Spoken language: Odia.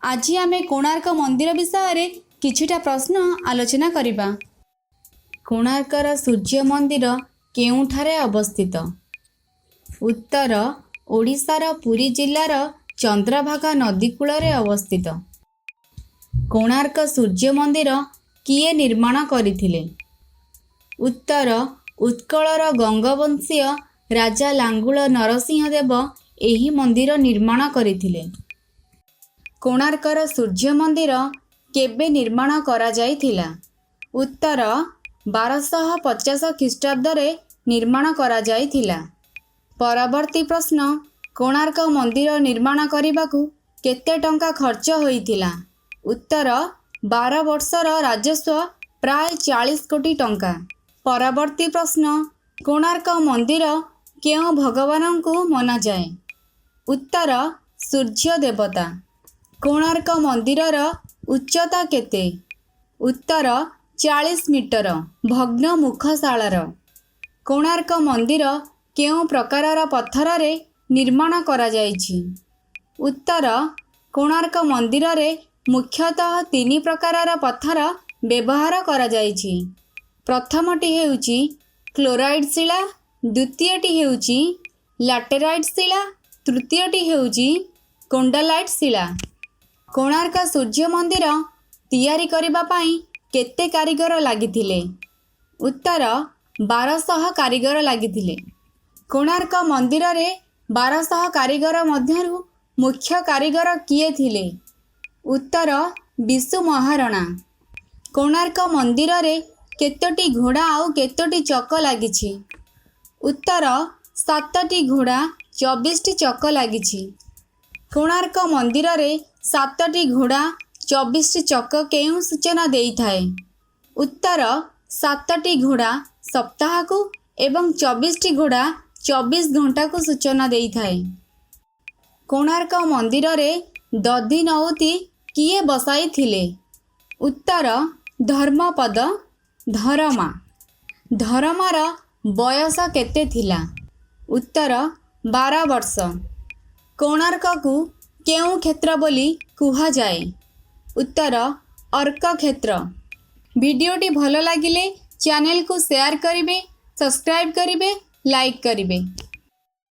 ଆଜି ଆମେ କୋଣାର୍କ ମନ୍ଦିର ବିଷୟରେ କିଛିଟା ପ୍ରଶ୍ନ ଆଲୋଚନା କରିବା। କୋଣାର୍କର ସୂର୍ଯ୍ୟ ମନ୍ଦିର କେଉଁଠାରେ ଅବସ୍ଥିତ? ଉତ୍ତର, ଓଡ଼ିଶାର ପୁରୀ ଜିଲ୍ଲାର ଚନ୍ଦ୍ରଭାଗା ନଦୀ କୂଳରେ ଅବସ୍ଥିତ। କୋଣାର୍କ ସୂର୍ଯ୍ୟ ମନ୍ଦିର କିଏ ନିର୍ମାଣ କରିଥିଲେ? ଉତ୍ତର, ଉତ୍କଳର ଗଙ୍ଗବଂଶୀୟ ରାଜା ଲାଙ୍ଗୁଳ ନରସିଂହ ଦେବ ଏହି ମନ୍ଦିର ନିର୍ମାଣ କରିଥିଲେ। କୋଣାର୍କର ସୂର୍ଯ୍ୟ ମନ୍ଦିର କେବେ ନିର୍ମାଣ କରାଯାଇଥିଲା? ଉତ୍ତର, 1250 ଖ୍ରୀଷ୍ଟାବ୍ଦରେ ନିର୍ମାଣ କରାଯାଇଥିଲା। ପରବର୍ତ୍ତୀ ପ୍ରଶ୍ନ, କୋଣାର୍କ ମନ୍ଦିର ନିର୍ମାଣ କରିବାକୁ କେତେ ଟଙ୍କା ଖର୍ଚ୍ଚ ହୋଇଥିଲା? ଉତ୍ତର, 12 ବର୍ଷର ରାଜସ୍ୱ ପ୍ରାୟ 40 କୋଟି ଟଙ୍କା। ପରବର୍ତ୍ତୀ ପ୍ରଶ୍ନ, କୋଣାର୍କ ମନ୍ଦିର କେଉଁ ଭଗବାନଙ୍କୁ ମନାଯାଏ? ଉତ୍ତର, ସୂର୍ଯ୍ୟ ଦେବତା। କୋଣାର୍କ ମନ୍ଦିରର ଉଚ୍ଚତା କେତେ? ଉତ୍ତର, 40 ମିଟର ଭଗ୍ନ ମୁଖଶାଳାର। କୋଣାର୍କ ମନ୍ଦିର କେଉଁ ପ୍ରକାରର ପଥରରେ ନିର୍ମାଣ କରାଯାଇଛି? ଉତ୍ତର, କୋଣାର୍କ ମନ୍ଦିରରେ ମୁଖ୍ୟତଃ ତିନି ପ୍ରକାରର ପଥର ବ୍ୟବହାର କରାଯାଇଛି। ପ୍ରଥମଟି ହେଉଛି କ୍ଲୋରାଇଟ୍ ଶିଳା, ଦ୍ୱିତୀୟଟି ହେଉଛି ଲାଟେରାଇଟ୍ ଶିଳା, ତୃତୀୟଟି ହେଉଛି କୋଣ୍ଡାଲାଇଟ୍ ଶିଳା। କୋଣାର୍କ ସୂର୍ଯ୍ୟ ମନ୍ଦିର ତିଆରି କରିବା ପାଇଁ କେତେ କାରିଗର ଲାଗିଥିଲେ? ଉତ୍ତର, 1200 କାରିଗର ଲାଗିଥିଲେ। କୋଣାର୍କ ମନ୍ଦିରରେ 1200 କାରିଗର ମଧ୍ୟରୁ ମୁଖ୍ୟ କାରିଗର କିଏ ଥିଲେ? ଉତ୍ତର, ବିଶୁ ମହାରଣା। କୋଣାର୍କ ମନ୍ଦିରରେ କେତୋଟି ଘୋଡ଼ା ଆଉ କେତୋଟି ଚକ ଲାଗିଛି? ଉତ୍ତର, ସାତଟି ଘୋଡ଼ା, 24ଟି ଚକ ଲାଗିଛି। କୋଣାର୍କ ମନ୍ଦିରରେ ସାତଟି ଘୋଡ଼ା, 24ଟି ଚକ କେଉଁ ସୂଚନା ଦେଇଥାଏ? ଉତ୍ତର, ସାତଟି ଘୋଡ଼ା ସପ୍ତାହକୁ ଏବଂ 24ଟି ଘୋଡ଼ା 24 ଘଣ୍ଟାକୁ ସୂଚନା ଦେଇଥାଏ। କୋଣାର୍କ ମନ୍ଦିରରେ ଦଧିନଉତି କିଏ ବସାଇଥିଲେ? ଉତ୍ତର, ଧର୍ମପଦ, ଧରମା। ଧରମାର ବୟସ କେତେ ଥିଲା? ଉତ୍ତର, 12 ବର୍ଷ। କୋଣାର୍କକୁ କେଉଁ କ୍ଷେତ୍ର ବୋଲି କୁହାଯାଏ? ଉତ୍ତର, ଅର୍କକ୍ଷେତ୍ର। ଭିଡ଼ିଓଟି ଭଲ ଲାଗିଲେ ଚ୍ୟାନେଲକୁ ସେୟାର କରିବେ, ସବସ୍କ୍ରାଇବ୍ କରିବେ, ଲାଇକ୍ କରିବେ।